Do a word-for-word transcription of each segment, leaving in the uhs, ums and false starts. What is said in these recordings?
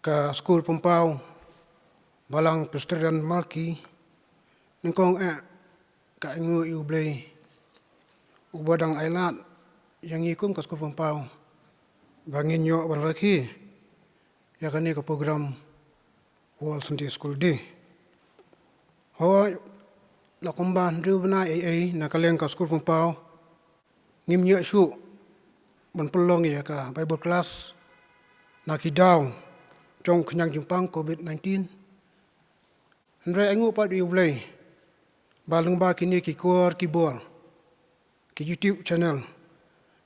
ka skul Pumpaw, Balang Presbyterian Malki, nyngkong eh ka ainguh ïa U Blei uba dang ailad ïa ngi kum ka skul Pumpaw ba ngin ïoh ban rakhe ïa kane ka program World Sunday School Day. Hooid, la kumba hynriew bnai ei ei na ka liang ka skul Pumpaw ngim ïoh shuh ban pynlong ïa ka Bible class na ki daw jong khñiang jingpang covid nineteen. Hynrei ainguh pat ïa U Blei ba lyngba kine ki khubor ki bor, ki YouTube channel,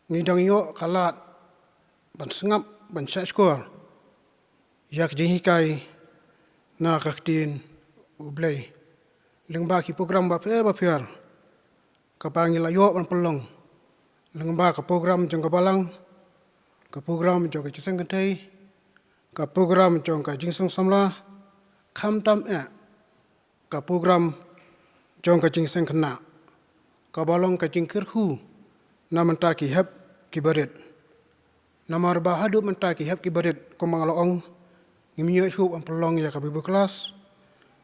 ngi dang ïoh ka lad ban sngap, ban shahshkor ïa ka jinghikai na ka ktien U Blei lyngba ki program bapher bapher kaba ngi la ïoh ban pynlong, lyngba ka program jong ka balang, ka program jong ka jingseng kynthei, ka program jong ka jingseng samla, khamtam eh ka program jong ka jingseng khynnah, kaba long ka jingkyrkhu na bynta ki hep ki barit. Namar ba haduh mynta ki hep ki barit, kumba nga la ong, ngim ïoh shuh ban pynlong ïa ka Bible class,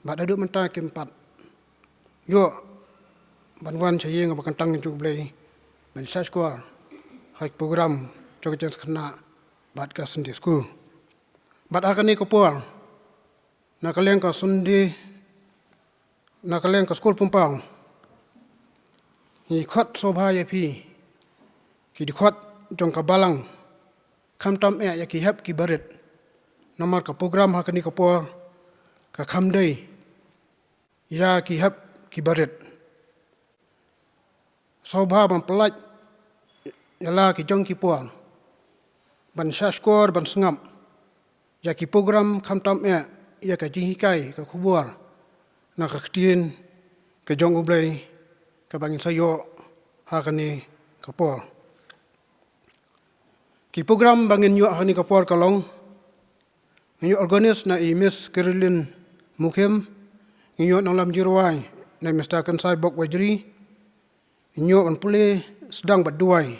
bad haduh mynta kim pat ïoh ban wan sha ïing ba kyntang jong U Blei ban shahshkor ha ki program jong ka jingseng khynnah bad ka Sunday School. Bad ha kane ka por, na ka liang ka Sunday, na ka liang ka skul Pumpaw, ngi khot sngewbha ïa phi, ki dkhot jong ka balang, khamtam eh ïa ki hep ki barit. Namar ka program ha kane ka por ka kham dei ïa ki hep ki barit. Sngewbha ban pyllait ïa la ki jong ki por, ban shahshkor, ban sngap ïa ki program, khamtam eh ïa ka jinghikai, ka khubor na ka ktien ka jong U Blei kaba ngin sa ïoh ha kane ka por. Ki program ba ngin ïoh ha kane ka por ka long, ngin ïoh organise na i Miss Caroline Mukhim, ngin ïoh nonglam jingrwai na i Mister Kynsai Bok Wajri, ngin ïoh ban pule sdang bad duwai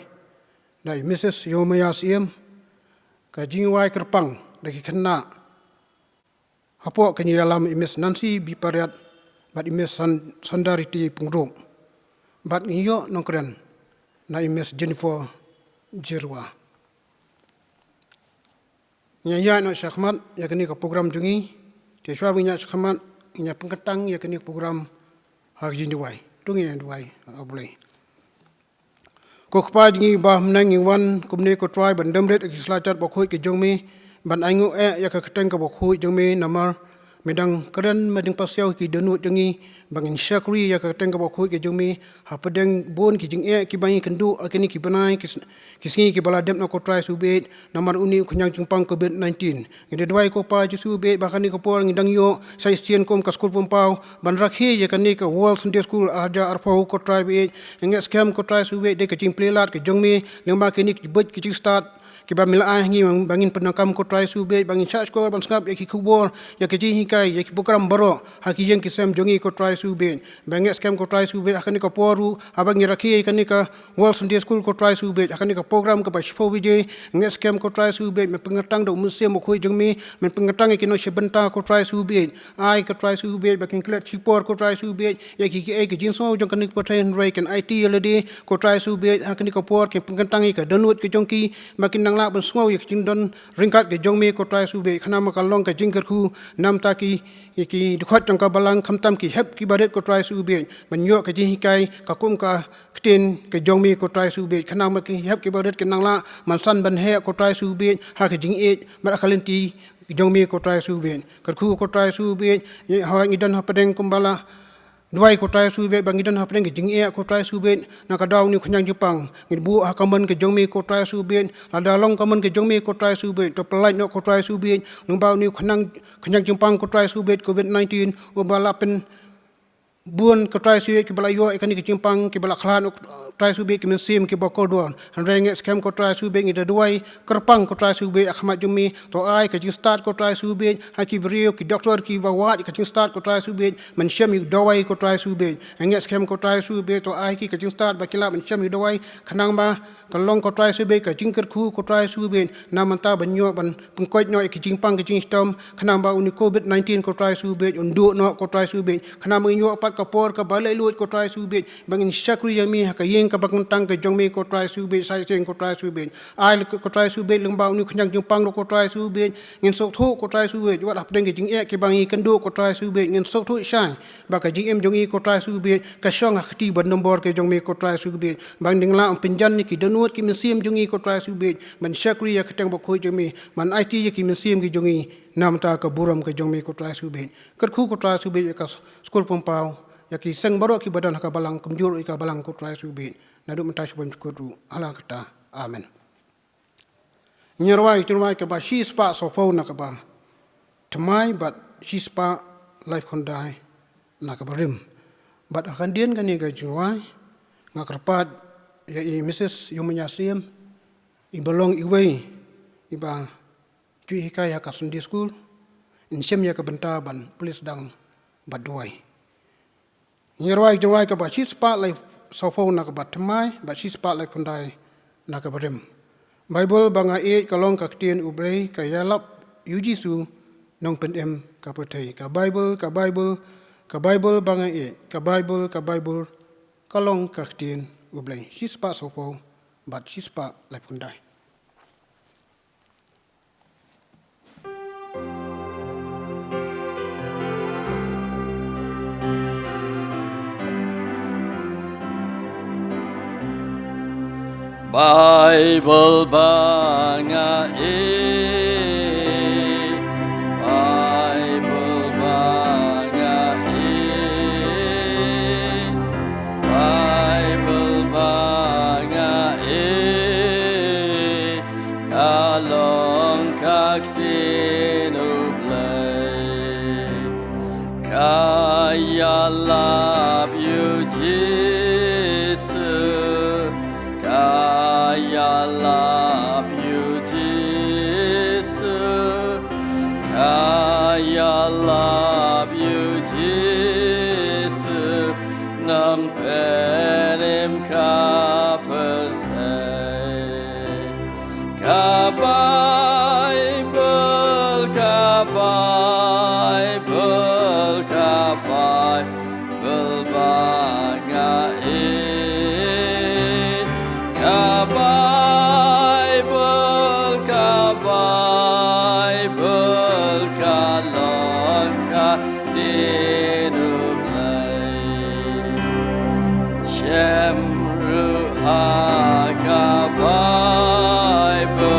da i Missus Yomaya Syiem, ka jingrwai kyrpang da ki khynnah hapoh ka jingïalam i Miss Nancy B Pariat bad i Miss San-, Sandariti Pyngrope, bad ngin ïoh nongkren na i Miss Jennifer Jyrwa. Ngin ïa ïaid noh shakhmat ïa kane ka program jong ngi. Te shuwa ban ïaid shakhmat, ngin ïa pynkyntang ïa kane ka program ha ka jingduwai. To ngin ïa duwai ha U Blei. Ko Kpa jong ngi ba ha bneng, ngi wan kumne ko Trai ban dem rit ha ki slajat bakhuid ki jong me, ban ainguh eh ïa ka kyrteng kaba khuid jong me, namar me dang kren, me dang pasiaw ki dohnud jong ngi ba ngin shakri ïa ka kyrteng kaba khuid ki jong me hapdeng bun ki jingeh kiba ngi kynduh ha kine ki bnai, ki s-, ki sngi kiba la dep noh ko Trai Jisu bad namar une u khñiang jingpang covid nineteen. Ngi da duwai ko Pa Jisu bad ba ha kane ka por ngi dang ïoh sa shisien kum ka skul Pumpaw ban rakhe ïa kane ka World Sunday School ar hajar arphew ko Trai bad. Ngi ngeit skhem ko Trai Jisu bad dei ka jingplie lad ka jong me lyngba kine ki buit ki jingstad kiba me la ai ha ngi ba ngin pyndonkam ko Trai Jisu bad, ba ngin shahshkor ban sngap ïa ki khubor, ïa ki jinghikai, ïa ki program baroh ha ki ïing ki sem jong ngi ko Trai Jisu bad. Ba ngeit skhem ko Trai Jisu bad ha kane ka por ruh haba ngi rakhe ïa kane ka World Sunday School ko Trai Jisu bad, ha kane ka program kaba shiphew baje, ngeit skhem ko Trai Jisu bad, men pynkyntang da u Mynsiem Bakhuid jong me, men pynkyntang ïa ki nongshim bynta ko Trai Jisu bad. Ai ko Trai Jisu bad ba kin klet shipor ko Trai Jisu bad ïa ki, ki, ïa ki jingsngew jong kane ka pyrthei, hynrei kin aiti ïa lade ko Trai Jisu bad, ha kane ka por kin pynkyntang ïa ka dohnud ka jong ki ba kin nang lah ban sngew ïa ka jingdon ryngkat ka jong me ko Trai Jisu bad. Khnang ba kan long ka jingkyrkhu na bynta ki, ïa ki dkhot jong ka balang, khamtam ki hep ki barit ko Trai Jisu bad, ban ïoh ka jinghikai ka kum ka ktien ka jong me ko Trai Jisu bad. Khnang ba ki hep ki barit kin nang lah ban san ban heh ko Trai Jisu bad ha ka jingïeit bad ha ka lynti jong me ko Trai Jisu bad. Kyrkhu ko Trai Jisu bad, ïa, haba ngi don hapdeng kumba la duwai ko Trai Jisu bad, ba ngi don hapdeng ka jingeh ko Trai Jisu bad, na ka daw une u khñiang jingpang, ngi buh ha ka mon ka jong me ko Trai Jisu bad. Lada long ka mon ka jong me ko Trai Jisu bad, to pyllait noh ko Trai Jisu bad, lyngba une u khñiang, khñiang jingpang ko Trai Jisu bad, covid nineteen, uba la pyn bun ko Trai Jisu Beit kiba la ïoh ïa kane ka jingpang, kiba la khlad, ko Trai Jisu Beit, ki mynsiem kiba kordor. Hynrei ngeit skhem ko Trai Jisu Beit ngi da duwai kyrpang ko Trai Jisu Beit ha khmat jong me, to ai ka jingstad ko Trai Jisu Beit ha ki briew, ki doktor kiba wad ïa ka jingstad ko Trai Jisu Beit ban shem ïa u dawai ko Trai Jisu Beit. Ngeit skhem ko Trai Jisu Beit to ai ki ka jingstad ba ki lah ban shem ïa u dawai khnang ba ka long ko Trai Jisu Beit ka jingkyrkhu ko Trai Jisu Beit, na mynta ban ïoh ban pynkoit noh ïa ki jingpang ki jingshitom, khnang ba une u Covid nineteen ko Trai Jisu Beit un duh noh ko Trai Jisu Beit, khnang ba ngin ïoh pat ka por kaba laitluid ko Trai Jisu Beit, ba ngin shakri ïa me ha ka ïing kaba kyntang ka jong me ko Trai Jisu Beit, sa shisien ko Trai Jisu Beit. Ai ko Trai Jisu Beit lyngba une u khñiang jingpang ruh ko Trai Jisu Beit, ngin sngewthuh ko Trai Jisu Beit, wat hapdeng ki jingeh kiba ngi kynduh ko Trai Jisu Beit, ngin sngewthuh shai ba ka jingim jong ngi ko Trai Jisu Beit ka shong ha ka kti ba nombor ka jong me ko Trai Jisu Beit. Ba ngin lah ban pynjan ïa ki dohnud ki mynsiem jong ngi ko Trai Jisu Beit ban shakri ïa ka kyrteng bakhuid jong me, ban aiti ïa ki mynsiem ki jong ngi na bynta ka burom ka jong me ko Trai Jisu Beit. Kyrkhu ko Trai Jisu Beit ïa ka skul Pongpaw, ïa ki seng baroh kiba don ha ka balang, kumjuh ïa ka balang ko Trai Jisu Beit. Naduh mynta sha ban jukut ruh, ha la katta. Amen. Ngi rwai, ngi rwai kaba shispah sawphew na kaba thymmai bad shispah laiphew khyndai na kaba rim. Bad ha ka dien kane ka jingrwai nga kyrpad ïa i Missus Yumania Siem, iba long iwei iba ju hikai ha ka Sunday School, in shim ïa ka bynta ban pule sdang bad duwai. Ngi rwai, ngi rwai kaba shispah lai sawphew na kaba thymmai bad shispah laiphew khyndai na kaba rim. Baibl ba nga ïeit ka long ka ktien U Blei, ka ïalap ïa u Jisu, Nongpynim ka pyrthei. Ka Baibl, ka Baibl, ka Baibl ba nga ïeit, ka Baibl, ka Baibl, ka long ka ktien U Blei. Shispah sawphew bad shispah laiphew khyndai. Baibl ba nga ïeit, Baibl ba nga ïeit, Baibl ba nga ïeit, ka long ka ktien U Blei. Ka ïalap ïa u Jisu, ka ïalap ïa u Jisu, ka ïalap ïa u Jisu, Nongpynim ka pyrthei. Ka Baibl, ka Baibl, ka Baibl ba nga ïeit. Ka Baibl, ka Baibl, ka long ka ktien U Blei. Shem ruh ha ka Baibl,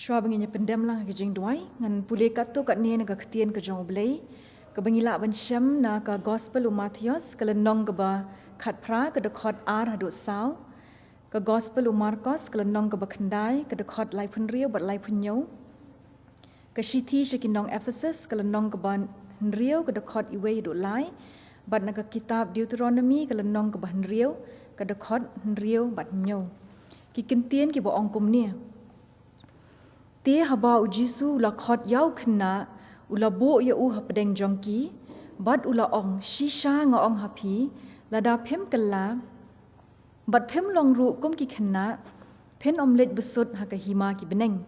Shuwa ba ngin ïa pyndem lang ha ka jingduwai, ngan pule katto katne na ka ktien ka jong U Blei, kaba ngi lah ban shem na ka Gospel u Mathaios, ka lynnong kaba khatphra, ka dkhot ar haduh saw. Ka Gospel u Markos, ka lynnong kaba khyndai, ka dkhot laiphew hynriew bad laiphew hynñiew. Ka shithi sha ki nong Ephesus, ka lynnong kaba hynriew, ka dkhot iwei haduh lai. Bad na ka kitab Deuteronomi, ka lynnong kaba hynriew, ka dkhot hynriew bad hynñiew. Ki kyntien kiba ong kumne. Te haba U Jisu u la khot ïa u khynnah, u la buh ïa u hapdeng jong ki, bad u la ong, shisha nga ong ha phi, lada phim kylla, bad phim long ruh kum ki khynnah, phin ym leit bsut ha ka hima ki bneng.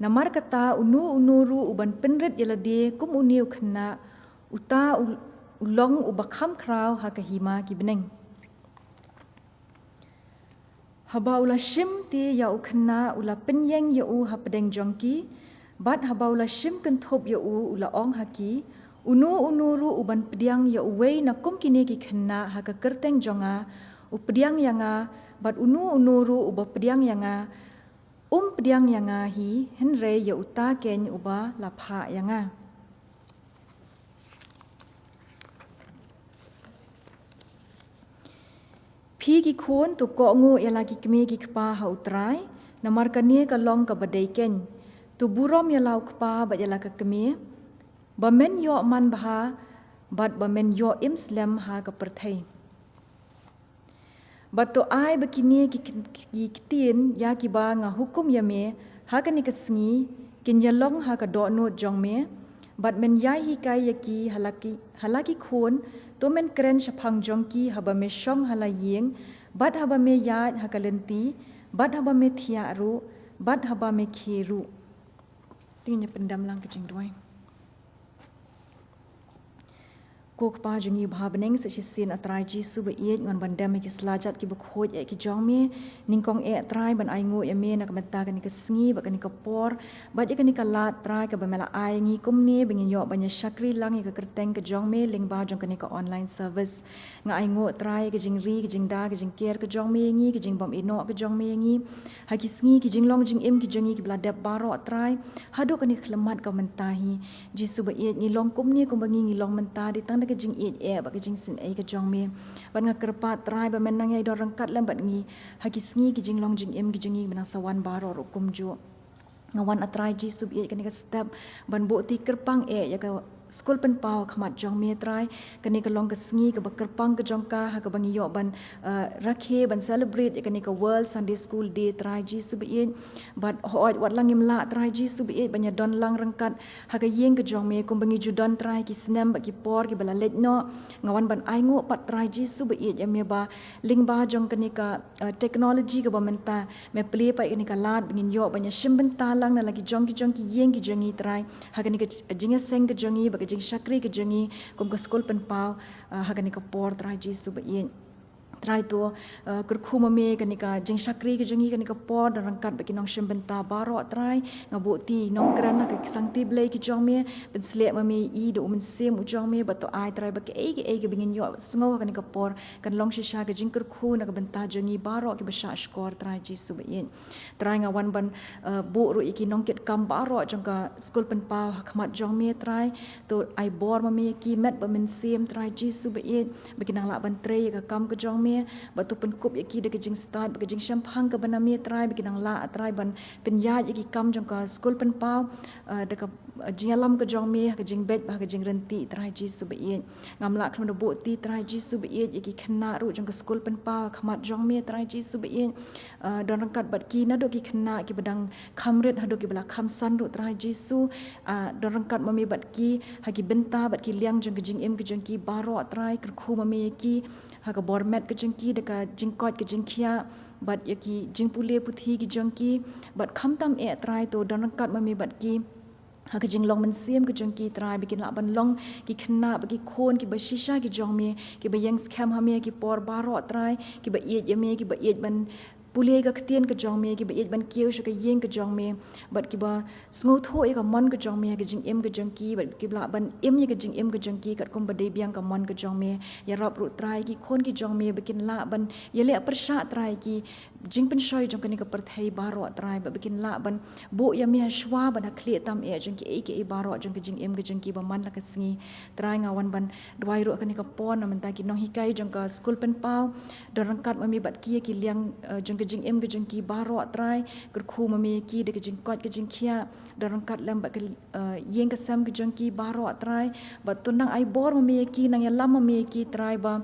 Namar kata uno uno ruh uban pynrit ïa lade kum une u khynnah, uta u, u long uba kham khraw ha ka hima ki bneng. Haba u la shim te ïa u khynnah, u la pynïeng ïa u hapdeng jong ki, bad haba u la shim kynthup ïa u, u la ong ha ki, uno uno ruh uban pdiang ïa uwei na kum kine ki khynnah ha ka kyrteng jong nga, u pdiang ïa nga, bad uno uno ruh uba pdiang ïa nga, um pdiang ïa nga hi, hynrei ïa uta keiñ uba la phah ïa nga. Phi ki khun, to kohnguh ïa la ki kmie ki kpa ha U Trai, namar kane ka long kaba dei keiñ. To burom ïa la u kpa bad ïa la ka kmie, ba men ïoh man bha, bad ba men ïoh im slem ha ka pyrthei. Bad to ai ba kine ki, ki, ki ktien ïa kiba nga hukum ïa me ha kane ka sngi kin ïa long ha ka dohnud jong me, bad men ïai hikai ïa ki ha la ki, ha la ki khun, to men kren shaphang jong ki haba me shong ha la ïing, bad haba me ïaid ha ka lynti, bad haba me thiah ruh, bad haba me khie ruh. Te ngin ïa pyndem lang ka jingduwai. Ko Kpa jong ngi ba ha bneng, sa shisien A Trai Jisu ba ïeit, ngan wan dem ha ki slajat kiba khuid eh ki jong me. Nyngkong eh Trai ban ainguh ïa me na ka bynta kane ka sngi bad kane ka por, bad ïa kane ka lad Trai kaba me la ai ngi kumne ba ngin ïoh ban ïa shakri lang ïa ka kyrteng ka jong me lyngba jong kane ka online service. Nga ainguh Trai ka jingri, ka jingda, ka jingker ka jong me ïa ngi, ka jingbym ïehnoh ka jong me ïa ngi ha ki sngi, ki jinglong jingim ki jong ngi kiba la dep baroh Trai, haduh kane ka khyllipmat ka mynta hi. Jisu ba ïeit, ngi long kumne kumba ngi, ngi long mynta dei tang da ka jingïeit eh bad ka jingsngewsih ka jong me. Bad nga kyrpad Trai ba men nang ïai don ryngkat lem bad ngi ha ki sngi, ki jinglong jingim ki jong ngi ba nang sa wan baroh ruh kumjuh. Nga wan A Trai Jisu ba ïeit kane ka step ban buh ti kyrpang eh ïa ka Skul Pynpaw ha khmat jong me Trai. Kane ka long ka sngi kaba kyrpang ka jong ka, ha kaba ngi ïoh ban, eh, rakhe, ban celebrate ïa kane ka World Sunday School Day Trai Jisu ba ïeit. Bad hooid wat la ngim lah Trai Jisu ba ïeit ban ïa don lang ryngkat ha ka ïing ka jong me kumba ngi ju don Trai ki snem bad ki por kiba la leit noh, nga wan ban ainguh pat Trai Jisu ba ïeit ïa me ba lyngba jong kane ka, eh, technology kaba mynta, me plie pat ïa kane ka lad ba ngin ïoh ban ïa shim bynta lang na la ki jong ki jong ki ïing ki jong ngi Trai, ha kane ka j-, jingïaseng ka jong ngi bad ka jingshakri ka jong ngi kum ka Skul Pynpaw, eh, ha kane ka por Trai Jisu ba ïeit. Trai to, eh, kyrkhu ma me kane ka jingshakri ka jong ngi kane ka por, don ryngkat bad ki nongshim bynta baroh Trai. Nga buh ti nongkren ha ka Sangti Blei ki jong me, pynshlur ma me i da U Mynsiem u jong me, bad to ai Trai ba kaei kaei kaba ngin ïoh sngew ha kane ka por kan long shisha ka jingkyrkhu na ka bynta jong ngi baroh kiba shah shkor Trai Jisu ba ïeit. Trai nga wan ban, eh, buh ruh ïa ki nongkitkam baroh jong ka Skul Pynpaw ha khmat jong me Trai. To ai bor ma me ïa ki, met bad mynsiem Trai Jisu ba ïeit, ba kin nang lah ban trei ïa ka kam ka jong me, bad to pynkup ïa ki da ka jingstad bad ka jingshemphang kaba na me Trai, ba kin nang lah Trai ban pynïaid ïa ki kam jong ka Skul Pynpaw, eh, da ka, eh, jingïalam ka jong me ha ka jingbeit bad ha ka jingryntih Trai Jisu ba ïeit. Ngam lah khlem da buh ti Trai Jisu ba ïeit ïa ki khynnah ruh jong ka Skul Pynpaw ha khmat jong me Trai Jisu ba ïeit. Ah, don ryngkat bad ki naduh ki khynnah kiba dang kham rit haduh kiba la kham san ruh Trai Jisu. Ah, don ryngkat ma me bad ki ha ki bynta bad ki liang jong ka jingim ka jong ki baroh Trai, kyrkhu ma me ïa ki ha ka bor met ka jong ki da ka jingkoit ka jingkhiah, bad ïa ki jingpule puthi ki jong ki, bad khamtam eh Trai to don ryngkat ma me bad ki ha ka jinglong mynsiem ka jong ki Trai, ba kin lah ban long ki khynnah bad ki khun kiba shisha ki jong me, kiba ïeng skhem ha me ha ki por baroh Trai, kiba ïeit ïa me, kiba ïeit ban pule ïa ka ktien ka jong me, kiba ïeit ban kiew sha ka ïing ka jong me, bad kiba sngewthuh ïa ka mon ka jong me ha ka jingim ka jong ki, bad kiba lah ban im ïa ka jingim ka jong ki katkum ba dei biang ka mon ka jong me. Ïarap ruh Trai ki khun ki jong me ba kin lah ban ïaleh pyrshah Trai ki jingpynshoi jong kane ka pyrthei baroh Trai, bad ba kin lah ban buh ïa me ha shuwa bad ha khlieh tam eh jong kiei kiei baroh jong ka jingim ka jong ki ba man la ka sngi. Trai nga wan ban duwai ruh kane ka por na bynta ki nonghikai jong ka skul pynpaw, don ryngkat ma me bad ki ïa ki liang, eh, jong ka jingim ka jong ki baroh Trai, kyrkhu ma me ïa ki da ka jingkoit ka jingkhiah, don ryngkat lem bad ka, eh, ïing ka sem ka jong ki baroh Trai, bad to nang ai bor ma me ïa ki, nang ïalam ma me ïa ki Trai ba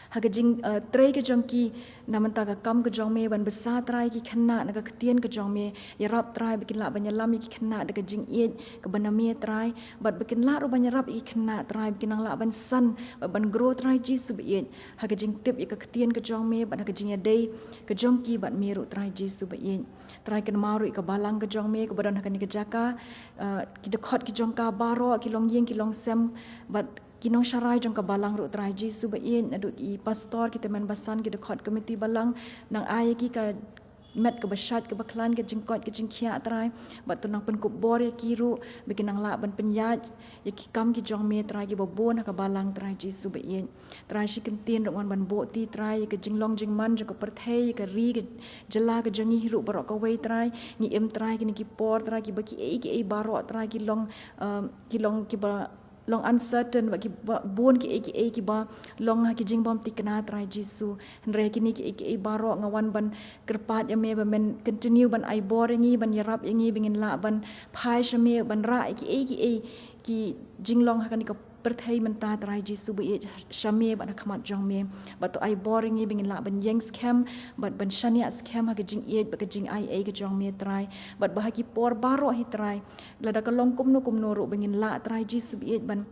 ha ka jing, eh, trei ka jong ki na bynta ka kam ka jong me ban bsa Trai ki khynnah na ka ktien ka jong me. Ïarap Trai ba kin lah ban ïalam ïa ki khynnah da ka jingïeit kaba na me Trai, bad ba kin lah ruh ban ïarap ïa ki khynnah Trai ba kin nang lah ban san bad ban grow Trai Jisu ba ïeit ha ka jingtip ïa ka ktien ka jong me, bad ha ka jingïadei ka jong ki bad me ruh Trai Jisu ba ïeit. Trai kynmaw ruh ïa ka balang ka jong me kaba don ha kane ka jaka, eh, ki dkhot ki jong ka baroh, ki longïing ki longsem, bad ki nongsharai jong ka balang ruh Trai Jisu ba ïeit, naduh ki pastor, ki tymmen basan, ki dkhot komiti balang, nang ai ïa ki ka met kaba shait kaba khlaiñ, ka jingkoit ka jingkhiah Trai, bad to nang pynkup bor ïa ki ruh ba kin nang lah ban pynïaid ïa ki kam ki jong me Trai kiba bun ha ka balang Trai Jisu ba ïeit. Trai shi kyntien ruh ngan ban buh ti Trai ïa ka jinglong jingman jong ka pyrthei, ïa ka ri ka jylla ka jong ngi hi ruh baroh kawei Trai. Ngi im Trai kine ki por Trai kiba kiei kiei baroh Trai ki long, um, ki long kiba long uncertain, ba kiba bun kiei kiei kiba long ha ki jingbymthikna Trai Jisu. Hynrei kine kiei kiei baroh nga wan ban kyrpad ïa me ba men continue ban ai bor ïa ngi, ban ïarap ïa ngi ba ngin lah ban phai sha me, ban rah ïa kiei kiei ki jinglong ha kane ka pyrthei mynta Trai Jisu ba ïeit sha me bad ha khmat jong me. Bad to ai bor ïa ngi ba ngin lah ban ïeng skhem, bad ban shaniah skhem ha ka jingïeit bad ka jingaiei ka jong me Trai. Bad ba ha ki por baroh hi Trai, lada ka long kumno kumno ruh ba ngin lah Trai Jisu ba ïeit ban,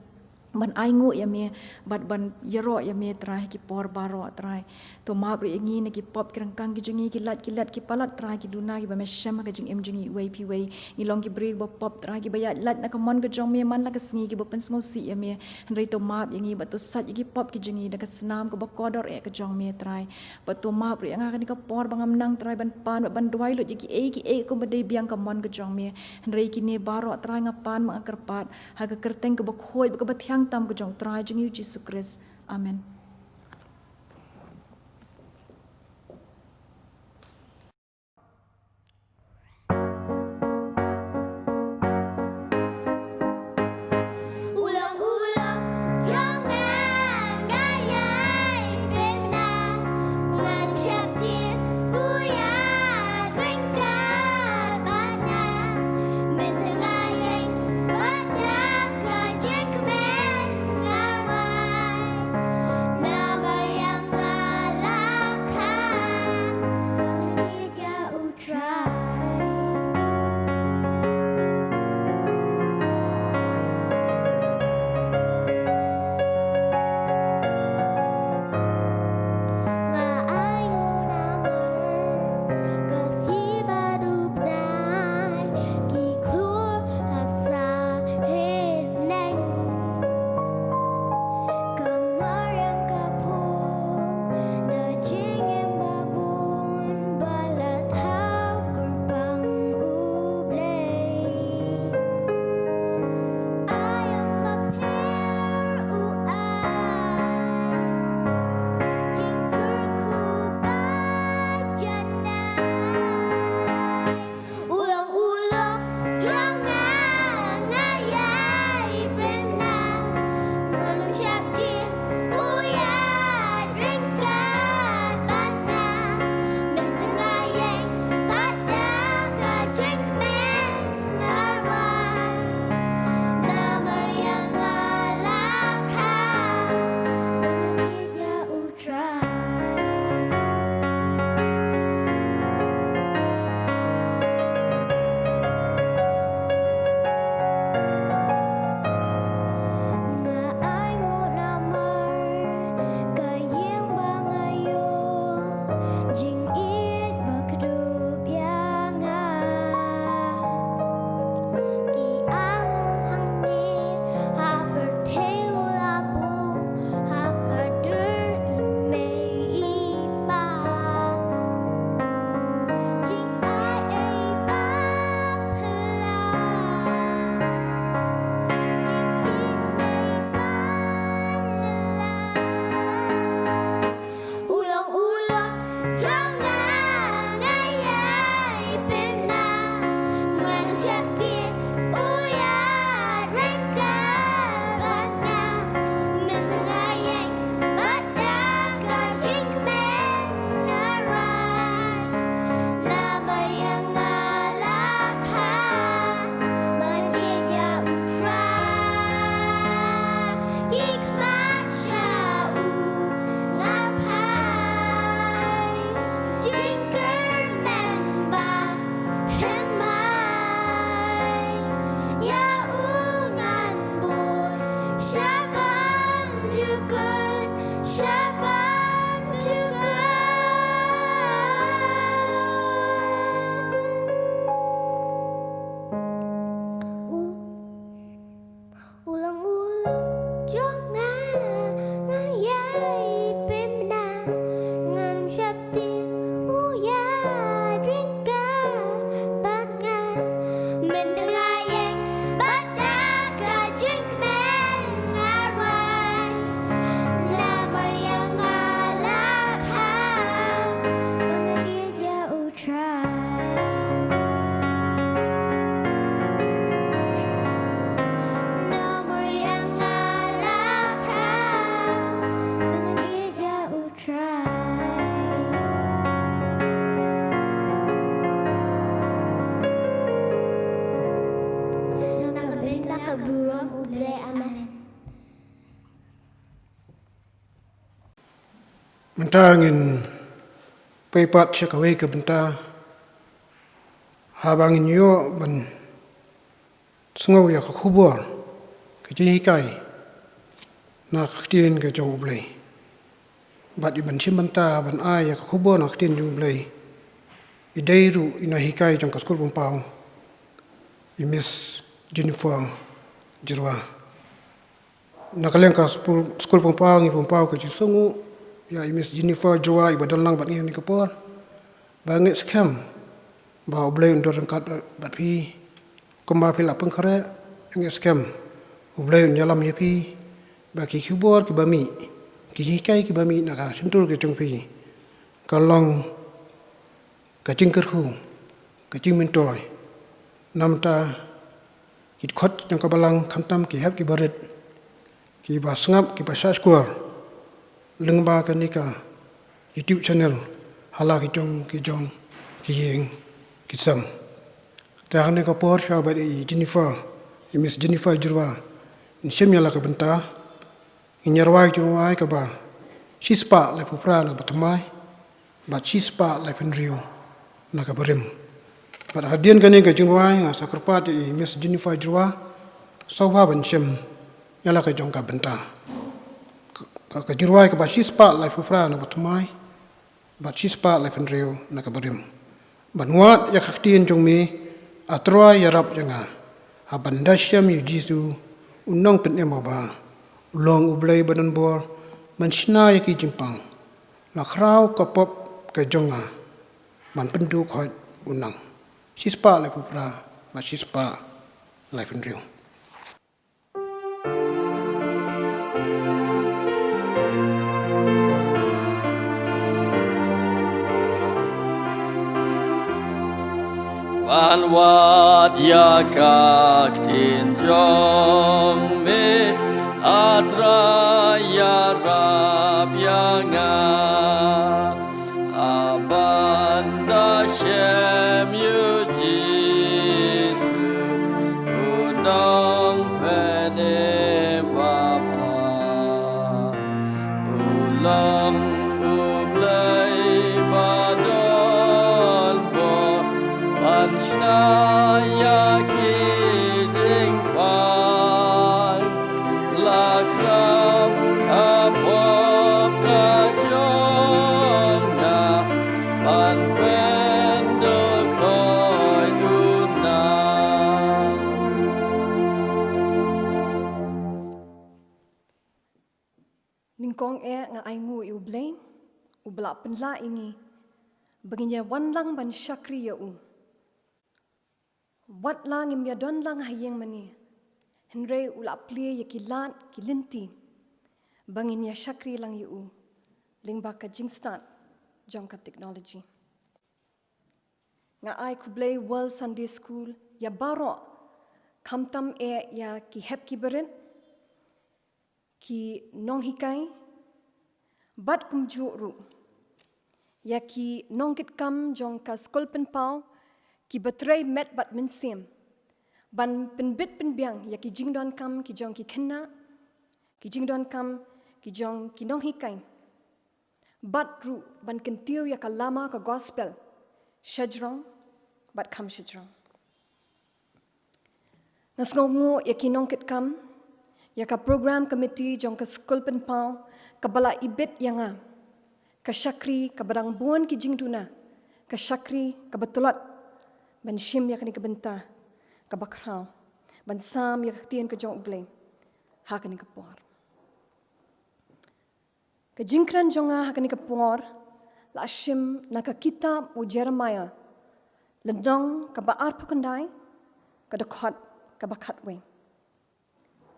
ban ainguh ïa me, bad ban ïaroh ïa me Trai ha ki por baroh Trai. To map ruh ïa ngi na ki pop ki ryngkang ki jong ngi, ki lait ki let ki palat Trai, ki duna kiba me shem ha ka jingim jong ngi iwei pa iwei. Ngi long ki briew ba pop Trai, kiba ïaid lait na ka mon ka jong me man la ka sngi, kiba pynsngewsih ïa me. Hynrei to map ïa ngi bad to sait ïa ki pop ki jong ngi da ka snam kaba kordor eh ka jong me Trai. Bad to map ruh ïa nga kane ka por ba ngam nang Trai ban pan bad ban duwai lut ïa kiei kiei kumba dei biang ka mon ka jong me. Hynrei kine baroh Trai nga pan bad nga kyrpad ha ka kyrteng kaba khuid bad kaba thiang tam ka jong Trai jong ngi u Jisu Khrist. Amen. Burom U Blei. Amen. Mynta ngin peit pat sha kawei ka bynta haba ngin ïoh ban sngew ïa ka khubor ka jinghikai na ka ktien ka jong U Blei. Bad i ban shim bynta ban ai ïa ka khubor na ka ktien jong U Blei, i dei ruh i nonghikai jong ka skul pangpaw, i Miss Jennifer Jyrwa. Na ka liang ka skul, skul pangpaw, ngi pangpaw ka jingsngewnguh ïa i Miss Jennifer Jyrwa iba don lang bad ngi ha kane ka por. Ba ngeit skhem ba U Blei un don ryngkat bad phi. Kumba phi la pynkhreh, ngeit skhem U Blei un ïalam ïa phi. Ba ki khubor kiba mih, ki jinghikai kiba mih na ka shyntur ka jong phi, kan long ka jingkyrkhu, ka jingmyntoi. Namar ki dkhot jong ka balang khamtam ki hep kiba rit, kiba sngap, kiba shahshkor lyngba kane ka YouTube channel, ha la ki jong ki jong ki ïing ki sem. Te ha kane ka por shuwa ba i Jennifer, i Miss Jennifer Jyrwa, in shim ïa la ka bynta, ngin ïa rwai ka jingrwai kaba shispah laiphew phra na kaba thymmai bad shispah laiphew hynriew na kaba rim. Bad hadien kane ka jingrwai nga sa kyrpad ïa i Miss Jennifer Jyrwa, sngewbha ban shim ïa la ka jong ka bynta. Ka, ka jingrwai kaba shispah laiphew phra na kaba thymmai bad shispah laiphew hynriew na kaba rim. Ban wad ïa ka ktien jong me, A Trai ïarap ïa nga, haba nga da shem ïa U Jisu, U Nongpynim uba bha. U long U Blei ba don bor ban shna ïa ki jingpang. La khraw ka pop ka jong nga, ban pynduh khoit u nang. Shispah laiphew phra bad shispah laiphew hynriew. Ban wad ïa ka ktien jong me, A Trai ïarap ïa nga. Haba nga da shem ïa U Jisu, U Nongpynim uba bha. U long U Blei ba don bor ban shna ïa ki jingpang. La khraw ka pop ka jong nga, ban pynduh khoit u nang. Nyngkong eh nga ainguh ïa U Blei uba la pynlah ïa ngi ba ngin ïa wan lang ban shakri ïa u. Wat la ngim ïa don lang ha ïing mane, hynrei u la plie ïa ki lad ki lynti ba ngin ïa shakri lang ïa u lyngba ka jingstad jong ka technology. Nga ai khublei World Sunday School ïa baroh, khamtam eh ïa ki hep ki barit, ki nonghikai, bad kumjuh ruh ïa ki nongkitkam jong ka skul pynpaw kiba trei met bad mynsiem ban pynbit pynbiang ïa ki jingdonkam ki jong ki khynnah, ki jingdonkam ki jong ki nonghikai, bad ruh ban kyntiew ïa ka lama ka gospel shajrong bad kham shajrong. Nga sngewnguh ïa ki nongkitkam, ïa ka program committee jong ka skul pynpaw kaba la ibit ïa nga ka shakri kaba dang bun ki jingduna, ka shakri kaba tlot ban shim ïa kane ka bynta kaba khraw ban sam ïa ka ktien ka jong U Blei ha kane ka por. Ka jingkren jong nga ha kane ka por la shim na ka kitab u Jeremiah, lynnong kaba arphew khyndai, ka dkhot kaba khatwei.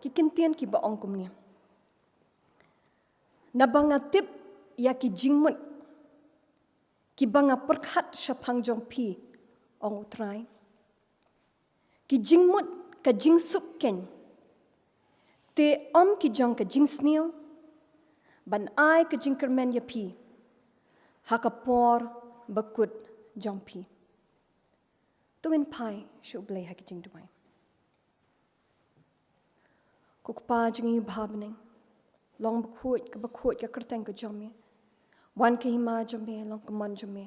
Ki kyntien kiba ong kumne: Naba nga tip ïa ki jingmut kiba nga pyrkhat shaphang jong phi, ong U Trai, ki jingmut ka jingsuk keiñ, te ym ki jong ka jingsniew, ban ai ka jingkyrmen ïa phi ha ka por bakut jong phi. To ngin phai sha U Blei ha ki jingduwai. U Kpa jong ngi uba ha bneng, long bakhuid ka bakhuid ka kyrteng ka jong me. Wan ka hima jong me, long ka mon jong me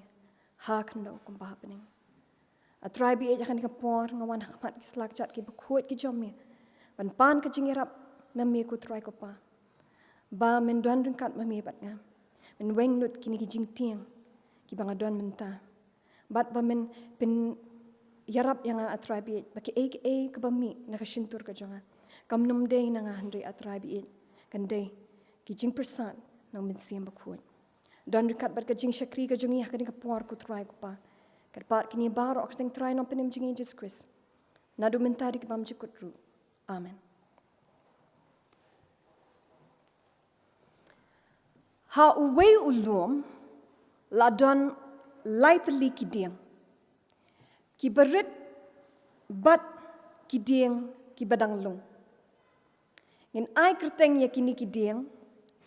ha khyndew kumba ha bneng. A Trai baieit, ha kane ka por nga wan ha khmat ki slajat ki bakhuid ki jong me ban pan ka jingïarap na me ko Trai ko Pa, ba men don ryngkat ma me bad nga, men weng lut kine ki jingtieng kiba nga don mynta, bad ba men pynïarap ïa nga, A Trai baieit, ba kaei kaei kaba mih na ka shyntur ka jong nga kam nym dei na nga hynrei, A Trai baieit, kan dei ki jingpyrsad na u Mynsiem Bakhuid. Don ryngkat bad ka jingshakri ka jong ngi ha kane ka por ko Trai ko Pa. Kyrpad kine baroh ha ka kyrteng Trai Nongpynim jong ngi Jesus Christ, naduh mynta haduh ki bymjukut ruh. Amen. Ha uwei u lum la don lai tylli ki dieng kiba rit bad ki dieng kiba dang lung. Ngin ai kyrteng ïa kine ki dieng: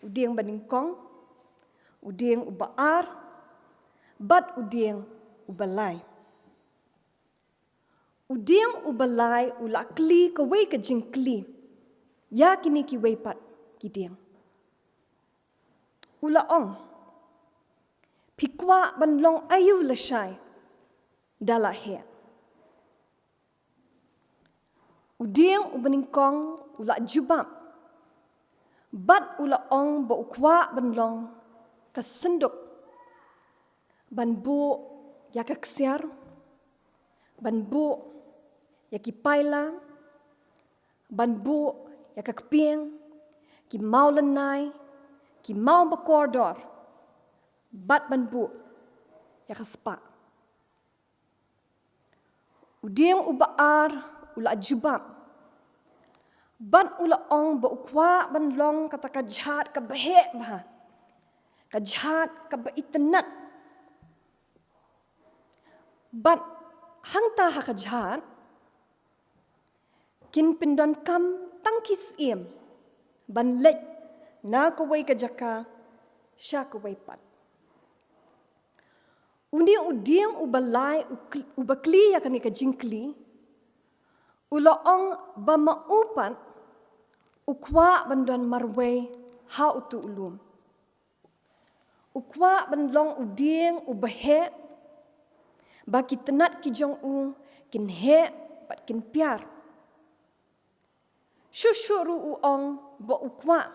u dieng ba nyngkong, u dieng uba ar, bad u dieng uba lai. U dieng uba lai u la kylli kawei ka jingkylli ïa kine kiwei pat ki dieng. U la ong, "Phi kwah ban long aïu lashai da la heh?" U dieng uba nyngkong u la jubab bad u la ong ba u kwah ban long ka synduk, ban buh ïa ka ksiar, ban buh ïa ki paila, ban buh ïa ka kpieng, ki maw lynnai, ki maw ba kordor, bad ban buh ïa ka spah. U dieng uba ar u la jubab bad u la ong ba u kwah ban long kata ka jhat kaba heh bha, ka jhat kaba itynnad. Bad hangta ha ka jhat kin pyndonkam tang ki syiem ban leit na kawei ka jaka sha kawei pat. Une u dieng uba lai u kl-, uba kylli ïa kane ka jingkylli, u la ong ba ma u pat u kwah ban don marwei ha utu u lum. U kwah ban long u dieng uba heh, ba ki tnat ki jong u kin heh bad kin piar. Shuh shuh ruh u ong ba u kwah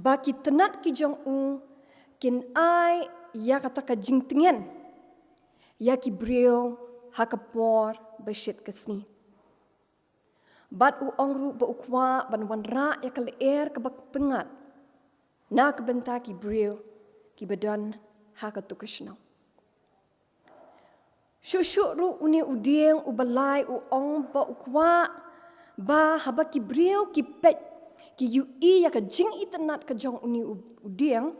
ba ki tnat ki jong u kin ai ïa kata ka jingtngen ïa ki briew ha ka por ba shit ka sngi. Bad u ong ruh ba u kwah ban wanrah ïa ka lyer kaba pyngngad na ka bynta ki briew kiba don ha katu ka shnong. Shuh shuh ruh une u dieng uba lai u ong ba u kwah ba haba ki briew ki peit, ki ïohi ïa ka jingitynnad ka jong une u, u dieng,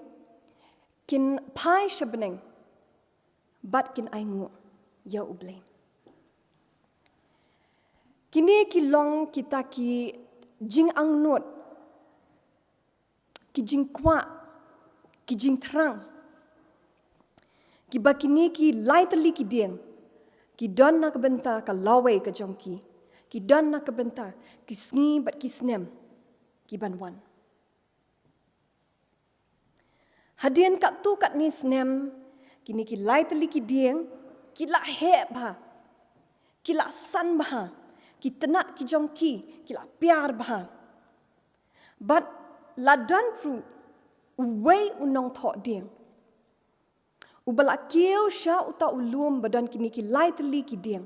kin phai sha bneng bad kin ainguh ïa U Blei. Kine ki long kita ki jingangnud, ki jingkwah, ki jingthrang kiba kine ki lai tylli ki dieng ki don na ka bynta ka lawei ka jong ki, ki don na ka bynta ki sngi bad ki snem ki ban wan. Hadien katto katne snem, kine ki lai tylli ki dieng ki la heh bha, ki la san bha, ki tnat ki jong ki ki la piar bha. Bad la don ruh uwei u nongthoh dieng uba la kiew sha uta u lum ba don kine ki lai tylli ki dieng.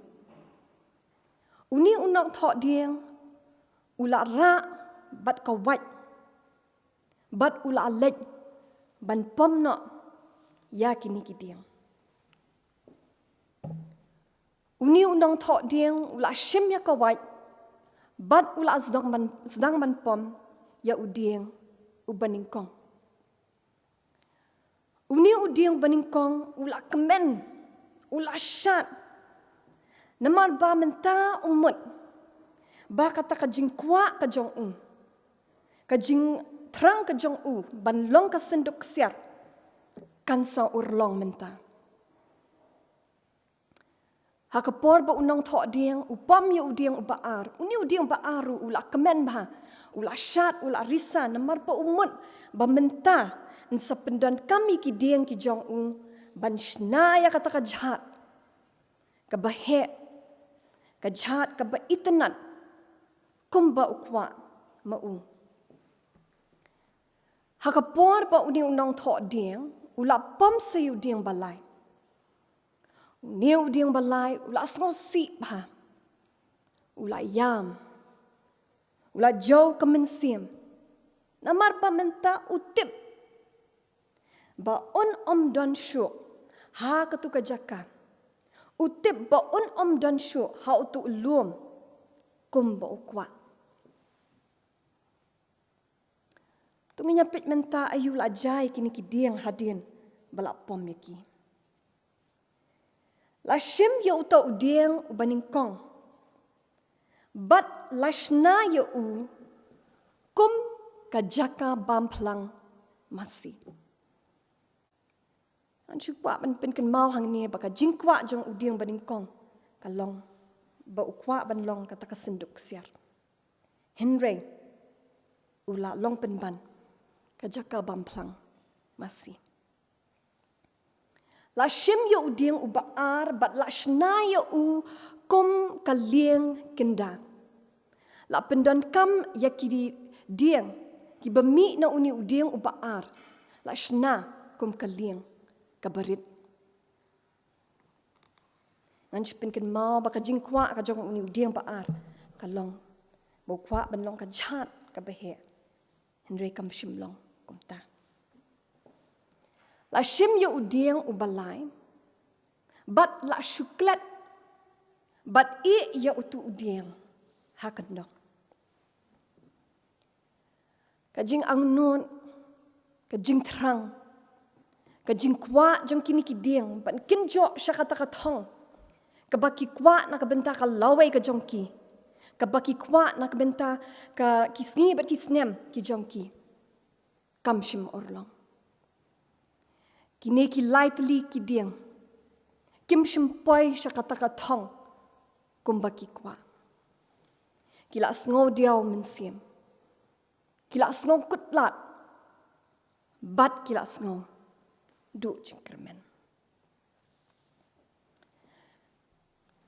Une u nongthoh dieng u la rah bad ka wait bad u la leit ban pom noh ïa kine ki dieng. Une u nongthoh dieng u la shim ïa ka wait bad u la sdang ban, sdang ban pom ïa u dieng uba nyngkong. Une u dieng uba nyngkong u la kmen, u la shad, namar ba mynta u mut ba kata ka jingkwah ka jong u, ka jingthrang ka jong u ban long ka synduk ksiar, kan sa urlong mynta. Ha ka por ba u nongthoh dieng u pom ïa u dieng uba ar, une u dieng ba ar ruh u la kmen bha, u la shad, u la risa, namar ba u mut ba mynta yn sa pyndonkam ïa ki dieng ki jong u ban shna ïa kata ka jhat kaba heh, ka jhat kaba itynnad, kumba u kwah ma u. Ha ka por ba une u nongthoh dieng u la pom sa ïa u dieng ba lai, une u dieng ba lai u la sngewsih bha, u la ïam, u la jew ka mynsiem, namar ba mynta u tip ba un ym don shuh ha katu ka jaka, u tip ba un ym don shuh ha utu u lum kumba u kwah. To ngin ïa peit mynta aïu la jia ïa kine ki dieng hadien ba la pom ïa ki. La shim ïa uta u dieng uba nyngkong bad la shna ïa u kum ka jaka bam phlang masi. Ngan shu kwah ban pynkynmaw hangne ba ka jingkwah jong u dieng ba nyngkong ka long ba u kwah ban long kata ka synduk ksiar. Hynrei u la long pynban ka jaka bam phlang masi. La shim ïa u dieng uba ar bad la shna ïa u kum ka lieng kynda. La pyndonkam ïa ki dieng kiba mih na une u dieng uba ar, la shna kum ka lieng kaba rit. Ngan shu pynkynmaw ba ka jingkwah ka jong une u dieng ba ar ka long ba u kwah ban long ka jhat kaba heh. Hynrei kam shym long kumta. La shim ïa u dieng uba lai bad la shu klet bad ïeh ïa utu u dieng ha kyndong. Ka jingangnud, ka jingthrang, ka jingkwah jong kine ki dieng ban kynjoh sha kata ka thong kaba ki kwah na ka bynta ka lawei ka jong ki, kaba ki kwah na ka bynta ka ki sngi bad ki snem ki jong ki, kam shym urlong. Kine ki lai tylli ki dieng kim shym poi sha kata ka thong kumba ki kwah. Ki la sngew diaw mynsiem, ki la sngew kut lad bad ki la sngew duh jingkyrmen.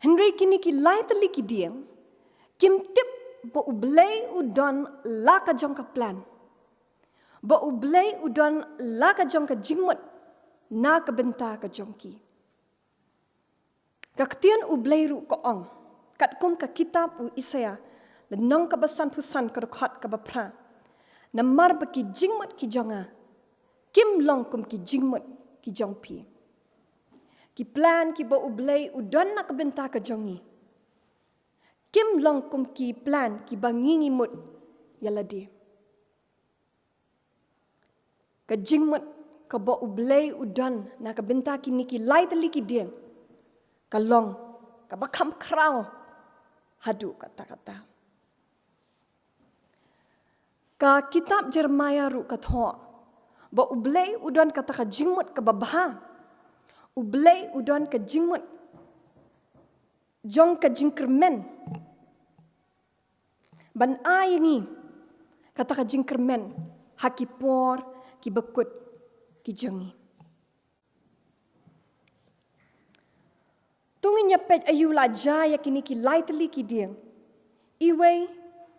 Hynrei kine ki lai tylli ki dieng kim tip ba U Blei u don la ka jong ka plan, ba U Blei u don la ka jong ka jingmut na ka bynta ka jong ki. Ka ktien U Blei ruh ka ong, katkum ka kitab u Isaïah, lynnong kaba sanphew san, ka dkhot kaba phra: Namar ba ki jingmut ki jong nga kim long kum ki jingmut ki jong phi. Ki plan kiba U Blei u don na ka bynta ka jong ngi kim long kum ki plan kiba ngi ngi mut ïa lade. Ka jingmut kaba U Blei u don na ka bynta kine ki lai tylli ki dieng ka long kaba kham khraw haduh katta katta. Ka kitab Jeremiah ruh ka thoh ba U Blei u don kata ka jingmut kaba bha. U Blei u don ka jingmut jong ka jingkyrmen ban ai ïa ngi kata ka jingkyrmen ha ki por kiba kut ki jong ngi. To ngin ïa peit aïu la jia ïa kine ki lai tylli ki dieng iwei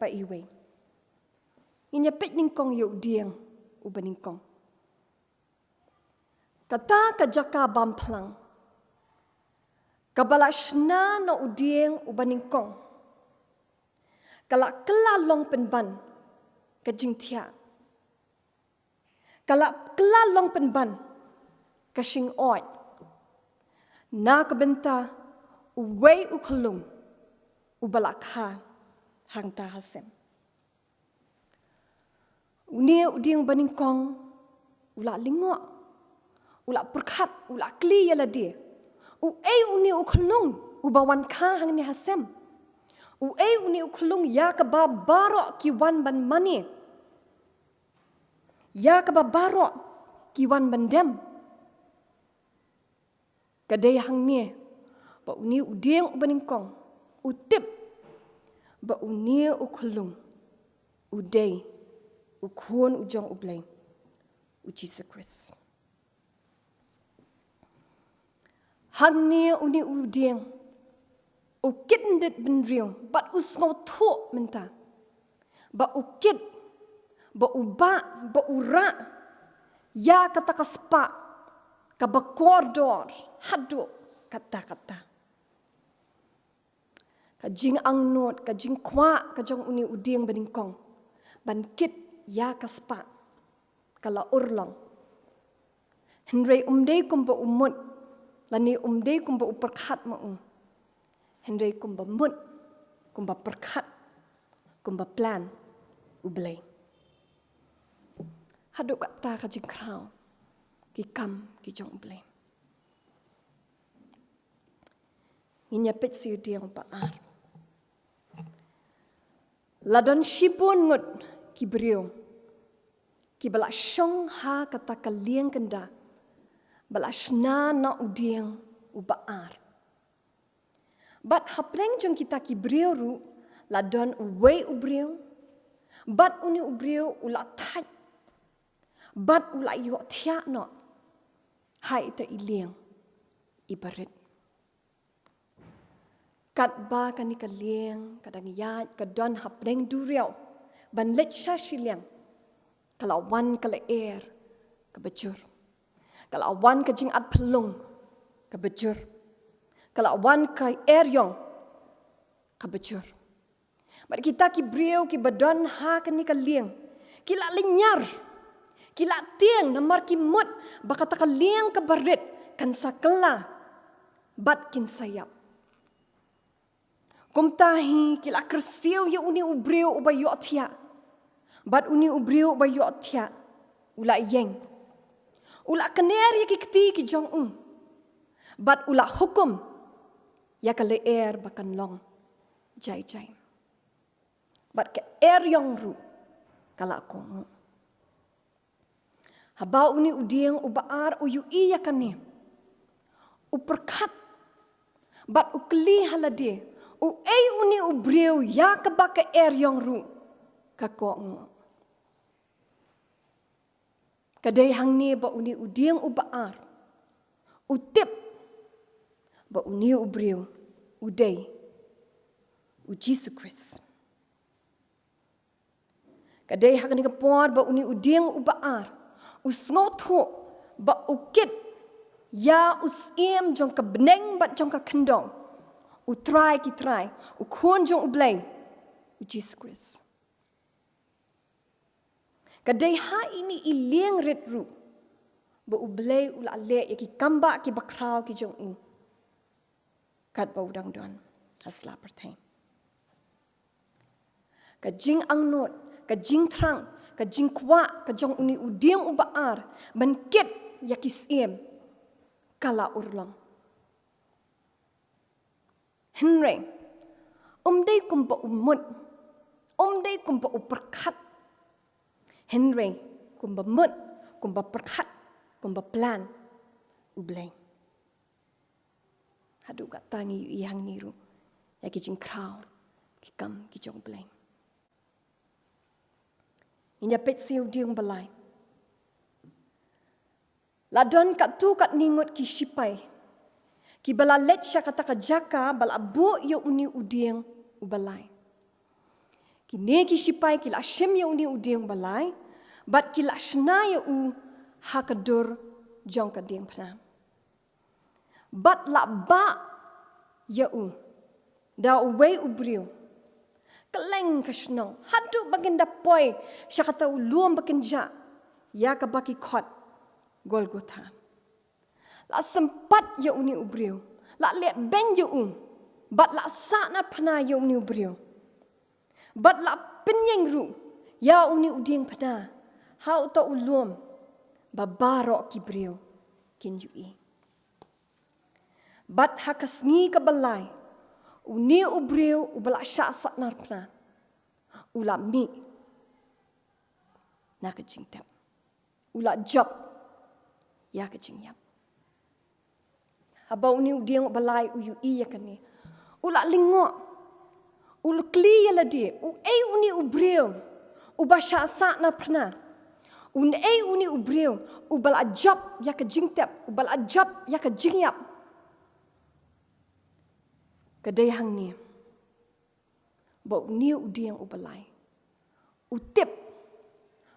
pa iwei. Ngin ïa peit nyngkong ïa u dieng uba nyngkong. Kata ka jaka bam phlang kaba la shna na u dieng uba nyngkong ka la kylla long pynban ka jingthiah, ka la kylla long pynban ka shingoid na ka bynta uwei u khyllung uba la kha hangta ha sem. Une u dieng ba nyngkong u la lyngngoh, u la pyrkhat, u la kylli ïa lade: Uei une u khyllung uba wan kha hangne ha sem? Uei une u khyllung ïa kaba baroh ki wan ban mane, ïa kaba baroh ki wan ban dem? Ka dei hangne ba une u dieng uba nyngkong u tip ba une u khyllung u dei u Khun u jong U Blei, U Jisu Khrist. Hangne une u dieng u kit ndit bynriew bad u sngewthuh mynta ba u kit, ba u bah, ba u rah ïa kata ka spah kaba kordor haduh katta katta. Ka jingangnud, ka jingkwah ka jong une u dieng ba nyngkong ban kit ïa ka spah ka la urlong. Hynrei um dei kumba u mut, lane um dei kumba u pyrkhat ma u, hynrei kumba mut, kumba pyrkhat, kumba plan U Blei. Haduh katta ka jingkhraw ki kam ki jong U Blei. Ngin ïa peit sha u dieng uba ar. La don shibun ngut ki briew kiba la shong ha kata ka lieng kynda ba la shna na u dieng uba ar. Bad hapdeng jong kita ki briew ruh la don uwei u briew, bad une u briew u la thait, bad u la ïohthiah noh ha ita i lieng iba rit. Katba kane ka lieng ka dang ïaid ka don hapdeng duriaw ban leit sha shiliang, ka la wan ka lyer kaba jur, ka la wan ka jingat phyllung kaba jur, ka la wan ka eriong kaba jur. Bad kita ki briew kiba don ha kane ka lieng ki la lynñiar, ki la tieng namar ki mut ba kata ka lieng kaba rit kan sa kylla bad kin sa ïap. Kumta hi ki la kyrsiew ïa une u briew uba ïohthiah, bad une u briew uba ïohthiah u la ïeng, u la kner ïa ki kti ki jong u, bad u la hukum ïa ka lyer ba kan long jai jai, bad ka eriong ruh ka la kohnguh. Haba une u dieng uba ar u ïohi ïa kane, u pyrkhat bad u kylli ha lade, uei une u briew ïa kaba ka eriong ruh ka kohnguh? Ka dei hangne ba une u dieng uba ar u tip ba une u briew u dei U Jisu Khrist. Ka dei ha kane ka por ba une u dieng uba ar u sngewthuh ba u kit ïa u Syiem jong ka bneng bad jong ka khyndew, U Trai ki trai, U Khun jong U Blei, U Jisu Khrist. Ka dei ha ine i lieng rit ruh ba U Blei u la leh ïa ki kambah kiba khraw ki jong u katba u dang don ha sla pyrthei. Ka jingangnud, ka jingthrang, ka jingkwah ka jong une u dieng uba ar ban kit ïa ki syiem ka la urlong. Hynrei um dei kumba u mut, um dei kumba u pyrkhat, hynrei kumba mut, kumba pyrkhat, kumba plan U Blei. Haduh katta ngi ïohi hangne ruh ïa ki jingkhraw ki kam ki jong U Blei. Ngin ïa peit sha u dieng uba lai. La don katto katne ngut ki shipai kiba la leit sha kata ka jaka ba la buh ïa une u dieng uba lai. Kine ki shipai ki la shim ïa une u dieng uba lai bad ki la shna ïa u ha ka dur jong ka diengphna. Bad la bah ïa u da uwei u briew kylleng ka shnong, haduh ba kin da poi sha kata u lum ba kin jah ïa kaba ki khot Golgotha. La sympat ïa une u briew, la leh beiñ ïa u, bad la sahnarphna ïa une u briew. Bad la pynïeng ruh ïa une u diengphna ha uta u lum ba baroh ki briew kin ïohi. Bad ha ka sngi kaba lai, une u briew uba la shah sahnarphna u la mih na ka jingtep, u la jop ïa ka jingïap. Haba une u dieng uba lai u ïohi ïa kane, u la lyngngoh. U la kylli ïa lade, u ei une u briew uba shah sah na phyrnai? U ei une u briew uba la jop ïa ka jingtep, uba la jop ïa ka jingïap? Ka dei hangne ba une u dieng uba lai u tip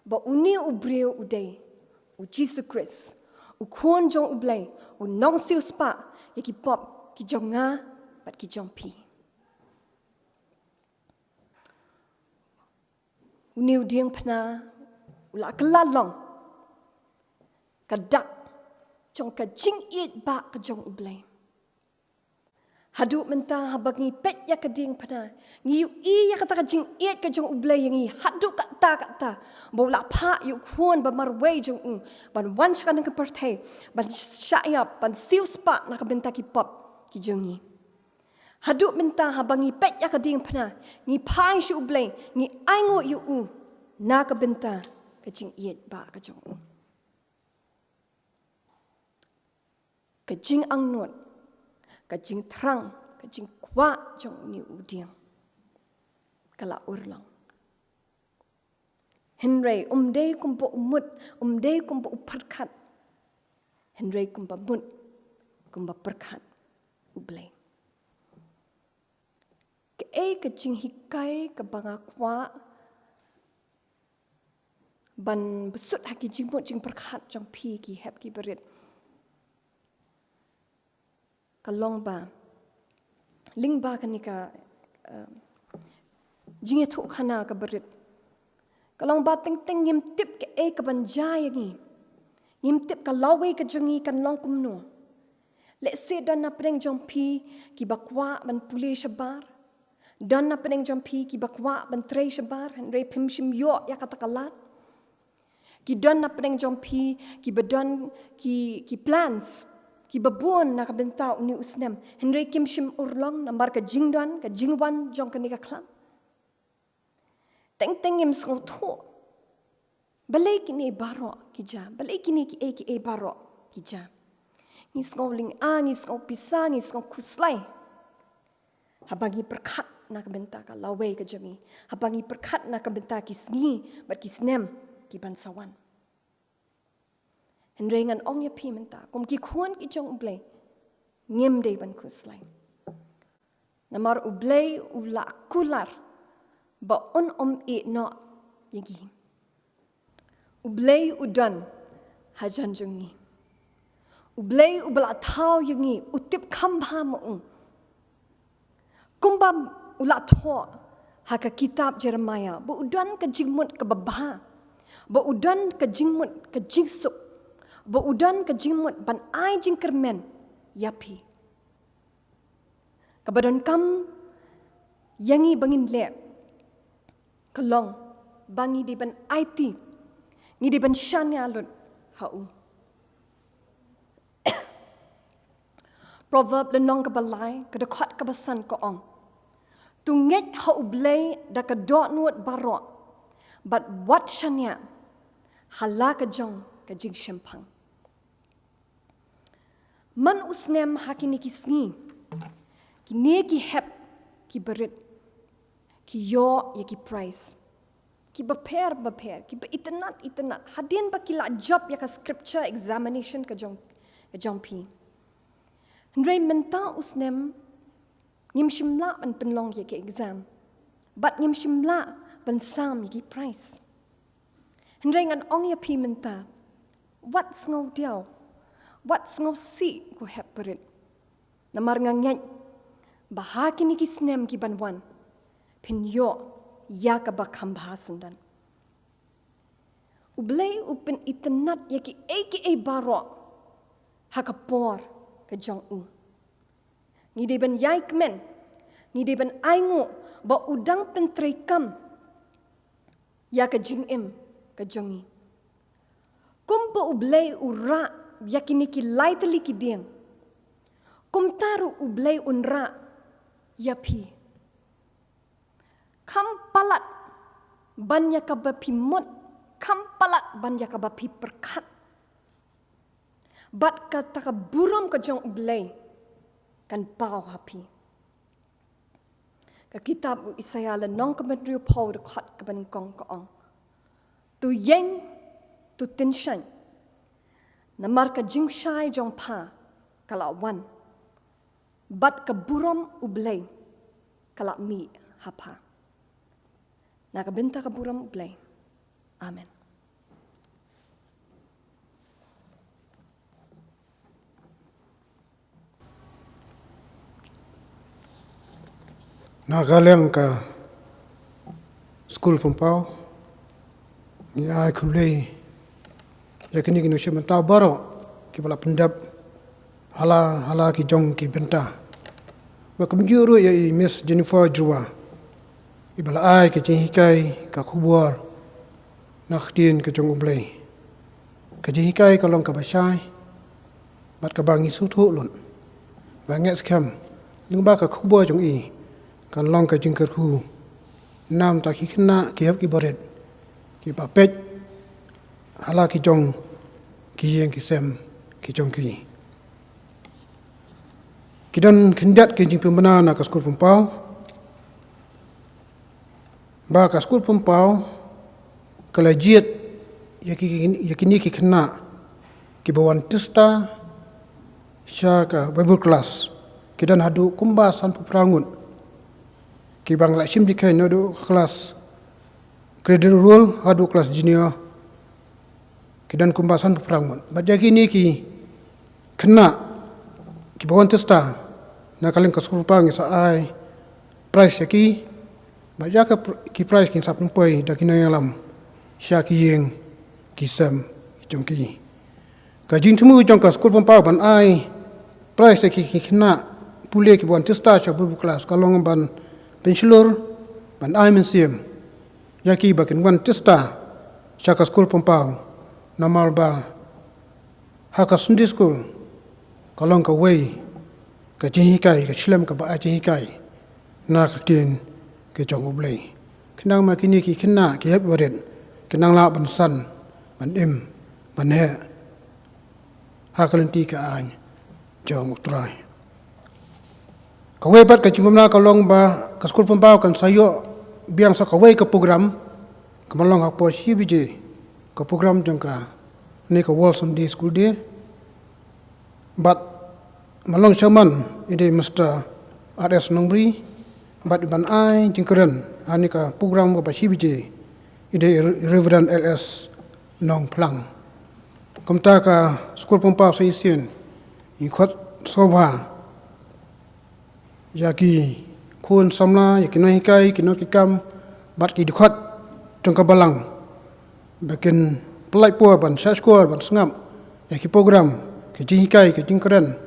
ba une u briew u dei U Jisu Khrist, U Khun jong U Blei, U Nongsiewspah ïa ki pop ki jong nga bad ki jong phi. Une u dieng phyrnai u la kylla long ka dak jong ka jingïeit ba ka jong U Blei. Haduh mynta haba ngi peit ïa ka dieng phyrnai, ngi ïohi ïa kata ka jingïeit ka jong U Blei ïa ngi haduh katta katta, ba u la phah ïa U Khun ba marwei jong u ban wan sha kane ka pyrthei, ban shah ïap, ban siewspah na ka bynta ki pop ki jong ngi. Haduh mynta haba ngi peit ïa ka dieng phyrnai, ngi phai sha U Blei, ngi ainguh ïa u na ka bynta ka jingïeit ba ka jong u. Ka jingangnud, ka jingthrang, ka jingkwah jong une u dieng ka la urlong. Hynrei um dei kumba u mut, um dei kumba u pyrkhat, hynrei kumba mut, kumba pyrkhat U Blei. Kaei ka jinghikai kaba nga kwah ban bsut ha ki jingmut jingpyrkhat jong phi ki hep ki barit? Ka long ba lyngba kane ka, eh, jingïathuhkhana ka barit, ka long ba teng teng ngim tip kaei kaban jia ïa ngi. Ngim tip ka lawei ka jong ngi kan long kumno. Lehse don na pdeng jong phi kiba kwah ban pule shabar. Don na pdeng jong phi kiba kwah ban trei shabar, hynrei phim shym ïoh ïa kata ka lad. Ki don na pdeng jong phi kiba don ki, ki plans kiba bun na ka bynta une u snem, hynrei kim shym urlong namar ka jingdon, ka jingwan jong kane ka khlam. Teng teng ngim sngewthuh balei kine baroh ki jia, balei kine kiei kiei baroh ki jia. Ngi sngew lynga, ngi sngew pisa, ngi sngew khuslai haba ngi pyrkhat na ka bynta ka lawei ka jong ngi, haba ngi pyrkhat na ka bynta ki sngi bad ki snem kiban sa wan. Hynrei ngan ong ïa phi mynta, kum ki khun ki jong U Blei, ngim dei ban khuslai. Namar U Blei u la kular ba un ym ïeh noh ïa ngi. U Blei u don hajan jong ngi. U Blei uba la thaw ïa ngi u tip kham bha ma u. Kumba u la thoh ha ka kitab Jeremiah, ba u don ka jingmut kaba bha, ba u don ka jingmut ka jingsuk, ba u don ka jingmut ban ai jingkyrmen ïa phi. Kaba donkam ïa ngi ba ngin leh ka long ba ngi dei ban aiti, ngi dei ban shaniah lut ha u. Proverb lynnong kaba lai, ka dkhot kaba san ka ong, to ngeit ha U Blei da ka dohnud baroh, bad wat shaniah ha la ka jong ka jingshemphang. Man u snem ha kine ki sngi, kine ki hep ki barit ki ïoh ïa ki prize kiba pher ba pher, kiba itynnat itynnat, hadien ba ki la jop ïa ka scripture examination ka jong, ka jong phi. Hynrei mynta u snem ngim shym lah ban pynlong ïa ki exam, bad ngim shym lah ban sam ïa ki prize. Hynrei ngan ong ïa phi mynta, wat sngew diaw, wat sngew sih ko hep barit. Namar nga ngeit ba ha kine ki snem kiban wan phin ïoh ïa kaba kham bha syndon. U Blei u pynitynnat ïa kiei kiei baroh ha ka por ka jong u. Ngi dei ban ïai kmen, ngi dei ban ainguh ba u dang pyntreikam ïa ka jingim ka jong ngi. Kumba U Blei u rah ïa kine ki lai tylli ki dieng, kumta ruh U Blei un rah ïa phi. Kham palat ban ïa kaba phi mut, kham palat ban ïa kaba phi pyrkhat. Bad kata ka burom ka jong U Blei kan paw ha phi. Ka kitab u Isaïah lynnong kaba hynriewphew dkhot kaba nyngkong ka ong, "To ïeng, to tyngshaiñ, namar ka jingshai jong pha ka la wan, bad ka burom U Blei ka la mih ha pha." Na ka bynta ka burom U Blei. Amen. Na ka liang ka skul Pumpaw, ngi ai khublei ïa kine ki nongshim bynta baroh kiba la pyndep ha la ha la ki jong ki bynta. Bad kumjuh ruh ïa i Miss Jennifer Jyrwa, iba la ai ka jinghikai ka khubor na ka ktien ka jong U Blei. Ka jinghikai ka long kaba shai bad kaba ngi sngewthuh lut. Ba ngi ngeit skhem lyngba ka khubor jong i kan long ka jingkyrkhu na ka bynta ki khynnah ki hep ki barit kiba peit ha la ki jong ki ïing ki sem ki jong ki. Ki don khyndiat ki jingpynbna na ka skul Pumpaw, ba ka skul Pumpaw ka la jied ïa ki, ïa kine ki khynnah kiba wan tista sha ka Bible class. Ki don haduh kumba sanphew phra ngut kiba ngi la shim jingkheiñ naduh ka class Cradle Roll haduh class junior. Ki don kumba sanphew phra ngut. Bad ïa kine ki khynnah kiba wan tista, na ka liang ka skul Pumpaw ngi sa ai prize ïa ki. Bad ïa ka pr-, ki prize kin sa pynpoi da ki nongïalam sha ki ïing ki sem ki jong ki. Ka jingthmu jong ka skul Pumpaw ban ai prize ïa ki, ki khynnah pule kiba wan tista sha Bible class ka long ban pynshlur, ban ai mynsiem ïa ki ba kin wan tista sha ka skul Pumpaw, namar ba ha ka Sunday school ka long kawei ka jinghikai, ka shlem kaba ai jinghikai na ka ktien ka jong U Blei. Khnang ma kine ki khynnah ki hep barit kin nang lah ban san, ban im, ban heh ha ka lynti ka aiñ jong U Trai. Kawei pat ka jingpynbna ka long ba ka skul Pumpaw kan sa ïoh biang sa kawei ka program kaba long ha por shi baje, ka program jong kane ka World Sunday School Day. Bad ba long chairman i dei Mister R S Nongbri, bad ban ai jingkren ha kane ka program kaba shi baje i dei Reverend L S Nongphlang. Kumta ka skul Pumpaw sa shisien ngi khot sngewbha ïa ki khun samla, ïa ki nonghikai, ki nongtrei kam, bad ki dkhot jong ka balang ba kin pynlait por ban shah shkor, ban sngap ïa ki program, ki jinghikai, ki jingkren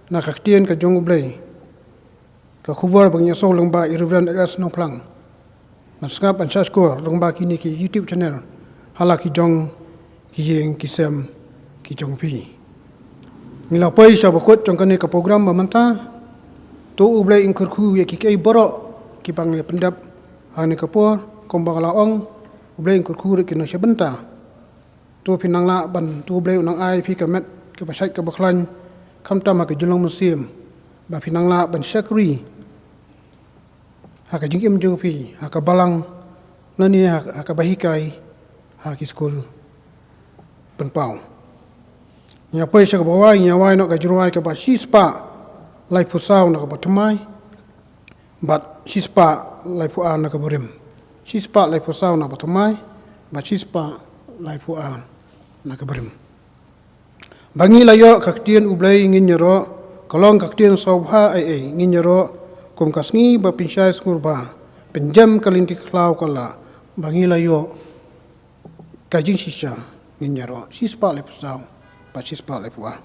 na ka ktien ka jong U Blei. Ka khubor ba ngin ïa sngap lyngba i Reverend L S Nongphlang. Ban sngap, ban shah shkor lyngba kine ki YouTube channel ha la ki jong ki ïing ki sem ki jong phi. Ngi la poi sha bakut jong kane ka program ba mynta. To U Blei un kyrkhu ïa kiei kiei baroh kiba ngi la pyndep ha kane ka por, kumba nga la ong, U Blei un kyrkhu ruh ki nongshim bynta. To phin nang lah ban, to U Blei un nang ai phi ka met kaba shait kaba khlaiñ, khamtam ha ka jinglong mynsiem, ba phin nang lah ban shakri ha ka jingim jong phi ha ka balang, lane ha, ha kaba hikai ha ki skul Pumpaw. Ngi ïa poi sha kaba wai, ngi ïa wai noh ka jingrwai kaba shispah laiphew saw na kaba thymmai bad shispah laiphew ar na kaba rim. Shispah laiphew saw na kaba thymmai bad shispah laiphew ar na kaba rim. Ba ngi la ïoh ka ktien U Blei ngin ïaroh, ka long ka ktien sngewbha ei ei ngin ïaroh, kum ka sngi ba pynshai sngewbha, pynjem ka lynti khlaw ka la, ba ngi la ïoh ka jingshisha ngin ïaroh, shispah laiphew saw bad shispah laiphew ar.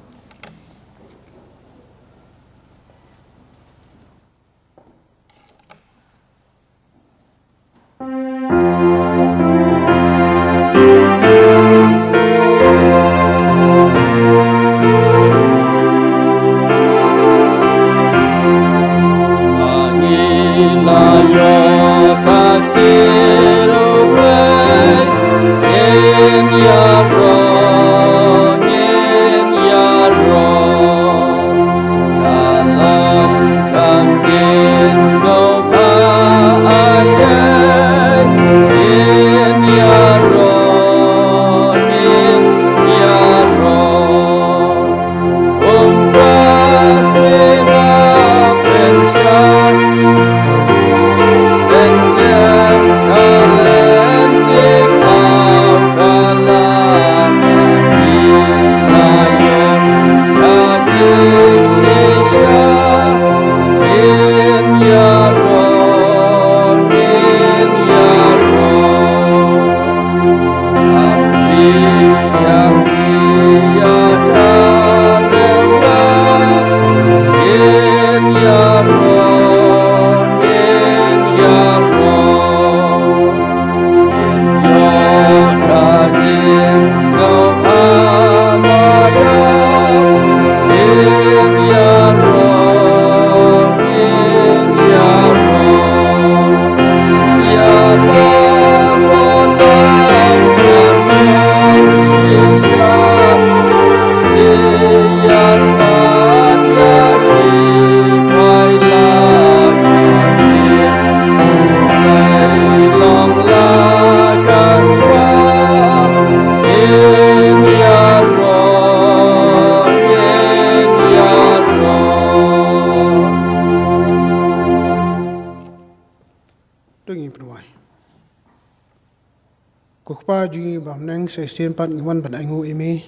Ko Kpa jong ngi ba ha bneng, sa shisien pat ngi wan ban ainguh ïa me.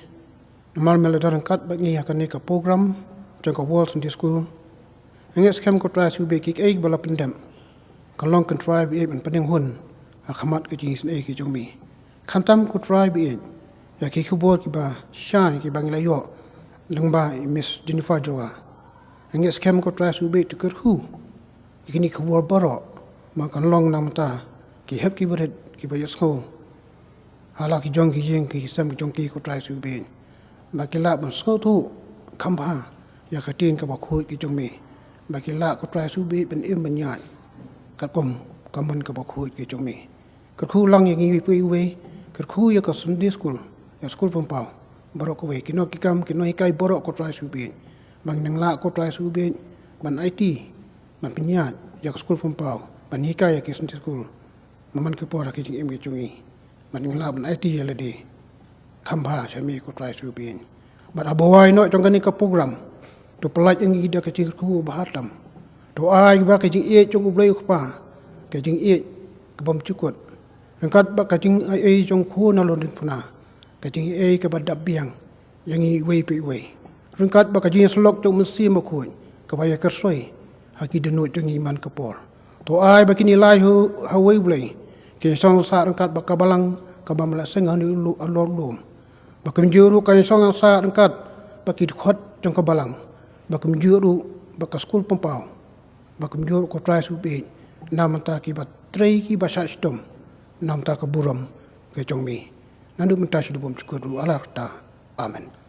Namar me la don ryngkat bad ngi ha kane ka program jong ka World Sunday School. Nga ngeit skhem ko Trai Ïasu baieit, kiei kiei kiba la pyndep kan long, ko Trai baieit, ban pynïeng hun ha khmat ka jingisynei ka jong me. Khamtam ko Trai baieit, ïa ki khubor kiba shai kiba ngi la ïoh lyngba i Miss Jennifer Jowar. Nga ngeit skhem ko Trai Ïasu baieit, to kyrkhu ïa kine ki khubor baroh ba kan long namar ki hep ki barit kiba ïohsngew ha la ki jong ki ïing ki sem ki jong ki, ko Trai Ïasu baieit, ba ki lah ban sngewthuh kham bha ïa ka ktien kaba khuid ka jong me, ba ki lah, ko Trai Ïasu baieit, ban im ban ïaid katkum ka mon kaba khuid ka jong me. Kyrkhu lang ïa ngi iwei pa iwei, kyrkhu ïa ka Sunday School, ïa skul pynpaw baroh kawei, ki nonghikai kam, ki nonghikai baroh, ko Trai Ïasu baieit, ba ngin nang lah, ko Trai Ïasu baieit, ban aiti, ban pynïaid ïa ka skul pynpaw, ban hikai ïa ki Sunday School man ka por ha ki jingim ki jong ngi, ban ngin lah ban aiti ïa lade kham bha sha me, ko Trai Ïasu baieit. Bad haba wai noh jong kane ka program, to pyllait ïa ngi da ka jingkyrkhu ba ha tam. To ai ba ka jingïeit jong U Blei U Kpa, ka jingïeit ka bym jukut, ryngkat bad ka jingaiei jong U Khun na longding puna, ka jingaiei kaba dap biang ïa ngi iwei pa iwei, ryngkat bad ka jingïasyllok jong U Mynsiem Bakhuid kaba ïa kyrsoi ha ki dohnud jong ngi man ka por. To ai ba kine lai ha, ha uwei U Blei, kin song sah ryngkat bad ka balang kaba me la seng ha une u lum, ba kumjuh ruh kan song sah ryngkat bad ki dkhot jong ka balang, ba kumjuh ruh bad ka skul pynpaw, ba kumjuh ruh, ko Trai Ïasu baieit, namar kiba trei kiba shah shitom namar ka burom ka jong me. Naduh mynta shaduh bymjukut ruh, ha la karta. Amen.